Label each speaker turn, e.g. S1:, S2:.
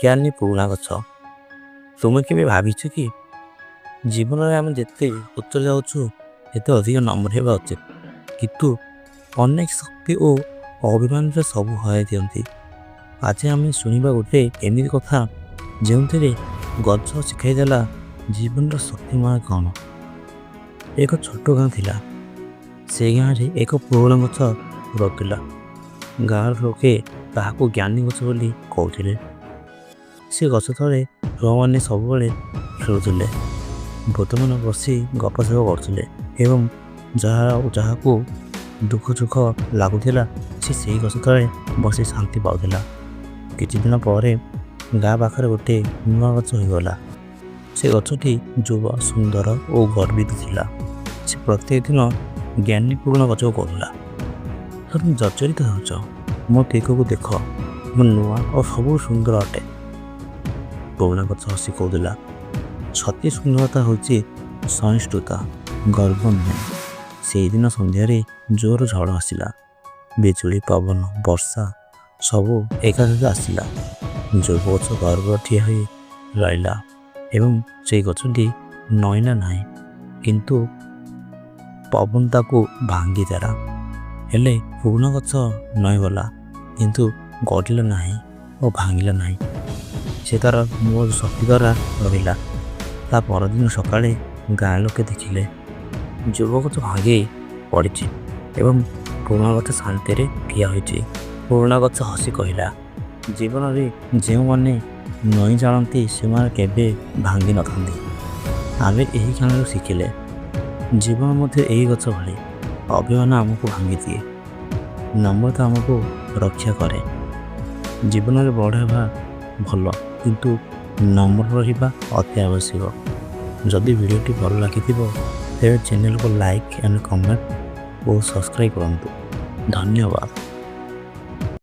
S1: ଜ୍ଞାନୀ ପୁରୁଣା ଗଛ। ତୁମେ କେବେ ଭାବିଛ କି, ଜୀବନରେ ଆମେ ଯେତେ ଉଚ୍ଚ ଯାଉଛୁ ସେତେ ଅଧିକ ନମ୍ର ହେବା ଉଚିତ? କିନ୍ତୁ ଅନେକ ଶକ୍ତି ଓ ଅଭିମାନରେ ସବୁ ହରାଇ ଦିଅନ୍ତି। ଆଜି ଆମେ ଶୁଣିବା ଗୋଟେ ଏମିତି କଥା, ଯେଉଁଥିରେ ଗଛ ଶିଖାଇଦେଲା ଜୀବନର ଶକ୍ତିମୟ କ'ଣ। ଏକ ଛୋଟ ଗାଁ ଥିଲା। ସେ ଗାଁରେ ଏକ ପୁରୁଣା ଗଛ ରହୁଥିଲା। ଗାଁର ଲୋକେ ତାହାକୁ ଜ୍ଞାନୀ ଗଛ ବୋଲି କହୁଥିଲେ। ସେ ଗଛ ତଳେ ଛୁଆମାନେ ସବୁବେଳେ ଖେଳୁଥିଲେ, ବୃଦ୍ଧମାନେ ବସି ଗପସପ କରୁଥିଲେ ଏବଂ ଯାହା ଯାହାକୁ ଦୁଃଖ ସୁଖ ଲାଗୁଥିଲା, ସେ ସେଇ ଗଛ ତଳେ ବସି ଶାନ୍ତି ପାଉଥିଲା। କିଛି ଦିନ ପରେ ଗାଁ ପାଖରେ ଗୋଟେ ନୂଆ ଗଛ ହୋଇଗଲା। ସେ ଗଛଟି ଯୁବ, ସୁନ୍ଦର ଓ ଗର୍ବିତ ଥିଲା। ସେ ପ୍ରତ୍ୟେକ ଦିନ ଜ୍ଞାନୀ ପୁରୁଣା ଗଛକୁ କହୁଥିଲା, "ତୁମେ ଜର୍ଜରିତ ହେଉଛ, ମୋ ଦିଗକୁ ଦେଖ। ମୁଁ ନୂଆ ଓ ସବୁଠୁ ସୁନ୍ଦର ଅଟେ।" ପୁରୁଣା ଗଛ ହସି କହୁଥିଲା, "ସତୀ ସୁନ୍ଦରତା ହେଉଛି ସହିଷ୍ଣୁତା, ଗର୍ବ ନୁହେଁ।" ସେଇଦିନ ସନ୍ଧ୍ୟାରେ ଜୋର ଝଡ଼ ଆସିଲା। ବିଜୁଳି, ପବନ, ବର୍ଷା ସବୁ ଏକା ସହିତ ଆସିଲା। ଯୁବ ଗଛ ଗର୍ବ ଠିଆ ହୋଇ ରହିଲା ଏବଂ ସେଇ ଗଛଟି ନଇଁଲା ନାହିଁ, କିନ୍ତୁ ପବନ ତାକୁ ଭାଙ୍ଗିଦେଲା। ହେଲେ ପୁରୁଣା ଗଛ ନଇଁଗଲା, କିନ୍ତୁ ଗଡ଼ିଲା ନାହିଁ ଓ ଭାଙ୍ଗିଲା ନାହିଁ। ସେ ତାର ମୂଳ ଶକ୍ତି ଦ୍ୱାରା ରହିଲା। ତା ପରଦିନ ସକାଳେ ଗାଁ ଲୋକେ ଦେଖିଲେ, ଯୁବ ଗଛ ଭାଙ୍ଗି ପଡ଼ିଛି ଏବଂ ପୁରୁଣା ଗଛ ଶାନ୍ତିରେ ଠିଆ ହୋଇଛି। ପୁରୁଣା ଗଛ ହସି କହିଲା, "ଜୀବନରେ ଯେଉଁମାନେ ନଇଁ ଜାଣନ୍ତି, ସେମାନେ କେବେ ଭାଙ୍ଗି ନଥାନ୍ତି।" ଆମେ ଏହି କାହାଣୀରୁ ଶିଖିଲେ, ଜୀବନ ମଧ୍ୟ ଏହି ଗଛ ଭଳି। ଅଭିମାନ ଆମକୁ ଭାଙ୍ଗିଦିଏ, ନମ୍ରତା ଆମକୁ ରକ୍ଷା କରେ। ଜୀବନରେ ବଡ଼ ହେବା ଭଲ, କିନ୍ତୁ ନମ୍ର ରହିବା ଅତି ଆବଶ୍ୟକ। ଯଦି ଭିଡ଼ିଓଟି ଭଲ ଲାଗିଥିବ, ତେବେ ଚ୍ୟାନେଲକୁ like and comment O subscribe କରନ୍ତୁ। ଧନ୍ୟବାଦ।